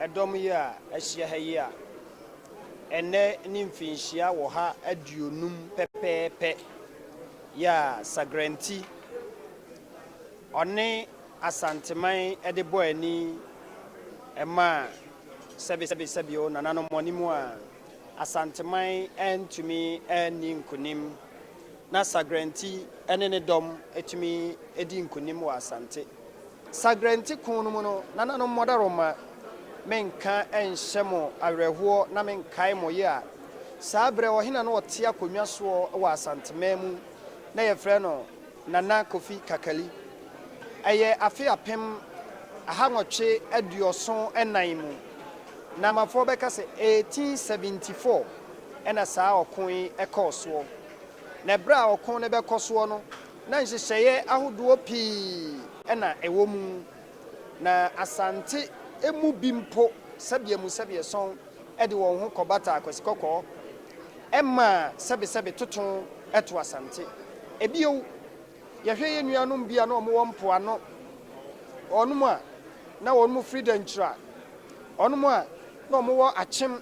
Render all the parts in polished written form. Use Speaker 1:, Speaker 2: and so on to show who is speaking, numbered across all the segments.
Speaker 1: Ɛdɔm yi a ahyia ha yi a ɛnnɛ ne mfinhyia wɔ ha 50 pɛpɛɛpɛ yi a Sagranti ɔne Asanteman de bɔ ani ma sɛbesɛbe o nananom anim a Asanteman antumi anni nkonim na Sagranti ne ne dɔm tumi di nkonim wɔ Asante. Sagrenti ko no mu no, nananom mmɔdaroma, menka nhyɛ mo awerɛhoɔ na menkae mo yea. Saa berɛ ɔhene a na ɔte akonnwa soɔ wɔ Asanteman mu na yɛfrɛ no Nana Kofi Kakali. Ɛyɛ afe 1874 mu, na amafoɔ bɛka sɛ 1874 na saa ɔko yi kɔɔ soɔ. Na berɛ a ɔko no bɛkɔ soɔ no, Na nhyehyɛeɛ ahodoɔ pii na ɛwɔ mu, na Asante mu bi mpo sɛbeɛ mu sɛbeɛ sɔn de wɔn ho kɔbata Akwasi Kɔkɔɔ ma sɛbesɛbe toto to Asante. Ebio, yɛhwɛ yɛn nuanom bi a na wɔwɔ mpoano, wɔnom a na wɔnom firi Dankyira, wɔnom a na wɔwɔ Akyem,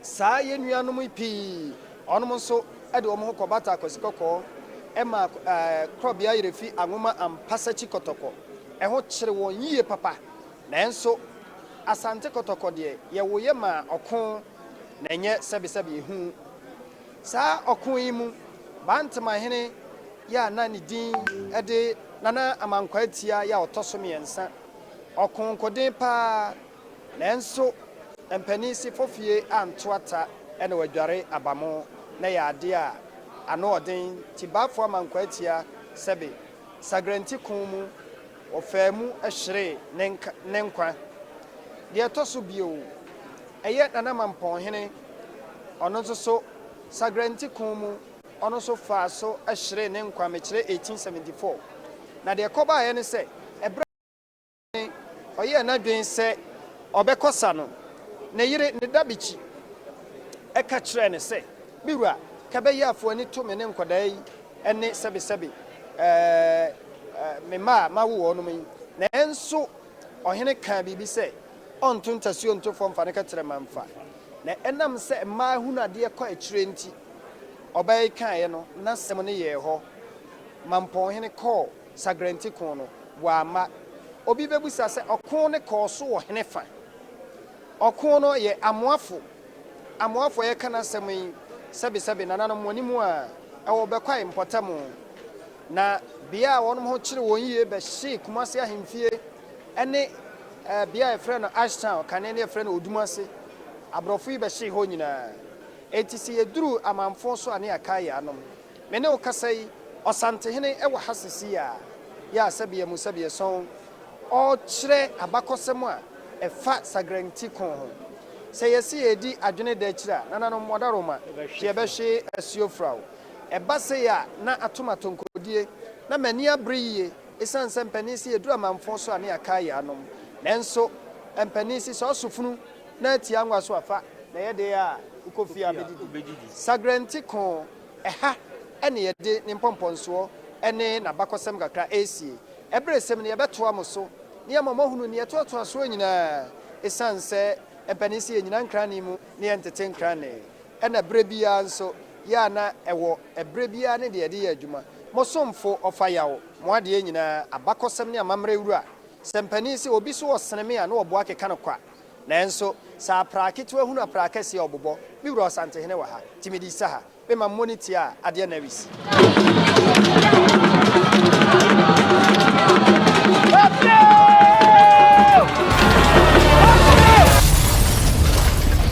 Speaker 1: Saa yɛn nuanom yi pii, wɔnom nso de wɔn ho kɔbata Akwasi Kɔkɔɔ ma Korɔbea Yerefi Anwoma Ampasakyi Kɔtɔkɔ. Ɛho kyere wɔn yie papa. Nanso Asante Kɔtɔkɔ deɛ, yɛwoeɛ maa ɔko na ɛnyɛ sɛbesɛbe ehu. Saa ɔko yi mu, Bantemahene yi a na ne din de Nana Amankwaa Atia yi a ɔtɔ so mmiɛnsa, ɔkoo nkoden pa ara. Nanso mpanin se fofie anto ata na wadware abamo na ɛyɛ adeɛ a ano ɔden nti Bafo Amankwaa Atia sɛbe Sagranti ko mu wɔfaa mu hweree ne ne nkwa. Deɛ ɛtɔ so bio, ɛyɛ Nana Mampɔnhene, ɔno nso so Sagranti ko mu ɔno nso faa so hweree ne nkwa, mekyerɛ 1874. Na deɛ ɛkɔbaeɛ ne sɛ, ɛberɛ. Ɔyɛɛ n'adwene sɛ ɔbɛkɔ sa no, ne yere, ne dabikyi, ka kyerɛɛ no sɛ, Me wura, ka ɛbɛyɛ a fa w'ani to me ne nkwadaa yi ne sɛbesɛbe me mma a mawo wɔnom yi. Nanso ɔhene kaa biribi sɛ, Ɔnto ntasuo nto fam mfa ne kɛtrɛma mfa. Na ɛnam sɛ mmaa hunu adeɛ kɔ akyire nti, ɔbaa yi kaeɛ no, n'asɛm no yɛɛ hɔ. Mampɔnhene kɔɔ Sagrenti ko no, wamma. Obi bɛbisa sɛ, Ɔko no kɔɔ so wɔ henefa? Ɔko no yɛ Amoafo. Amoafo a yɛreka n'asɛm yi, sɛbesɛbe, nananom, mo anim a, ɛwɔ Bɛkwae mpɔtam. Na bea a wɔn ho kyere wɔn yie bɛhyee Kumasi ahemfie ne bea a yɛfrɛ no Ashtown, kane no yɛfrɛ no Odumase. Aborɔfo yi bɛhyee hɔ nyinaa. Enti sɛ yɛduru amanfo so a ne yɛakae yɛn anom. Me ne wo kasa yi, Ɔsantehene wɔ ha sesei a, yɛ a sɛbeɛ mu sɛbeɛ sɔn, ɔrekyerɛ abakɔsɛm a ɛfa Sagrenti ko ho. Sɛ yɛse yɛredi adwene da akyiri a, nananom ɔdaroma, yɛbɛhwe asuo fraw. Ɛba sei a, na atom atonkodie, na m'ani abere yie, esiane sɛ mpanin se yɛduru amanfo so a ne yɛakae yɛn anom. Nanso, mpanin se sɛ ɔso funu na atia anwa so a, fa, na ɛyɛ dee a wokɔ fie a bɛdidi. Sagrenti ko. Ɛha na yɛde ne mpɔmpɔnsoɔ ne n'abakɔsɛm kakra resie. Ɛberɛ resɛm no, yɛbɛtoa mo so na yɛama moahunu nea ɛtoatoa soɔ nyinaa. Ɛsiane sɛ mpanin se yɛnnyina nkranne mu na yɛntete nkranne, ɛna berɛ biara nso yɛ a na ɛwɔ ɛberɛ biara ne deɛ yɛde yɛ adwuma. Mo somfo Ɔfa Yaw, mo adeɛ nyinaa, abakɔsɛm ne amammerɛ wura. Sɛ mpanin se obi so ɔsene me a na ɔboa keka no kwa. Nanso sɛ apraa ketewa hunu apraa kɛseɛ a ɔbobɔ. Me wura Ɔsantehene wɔ ha, nti mede isa ha. Me ma mmɔ ne ti a adeɛ na resi.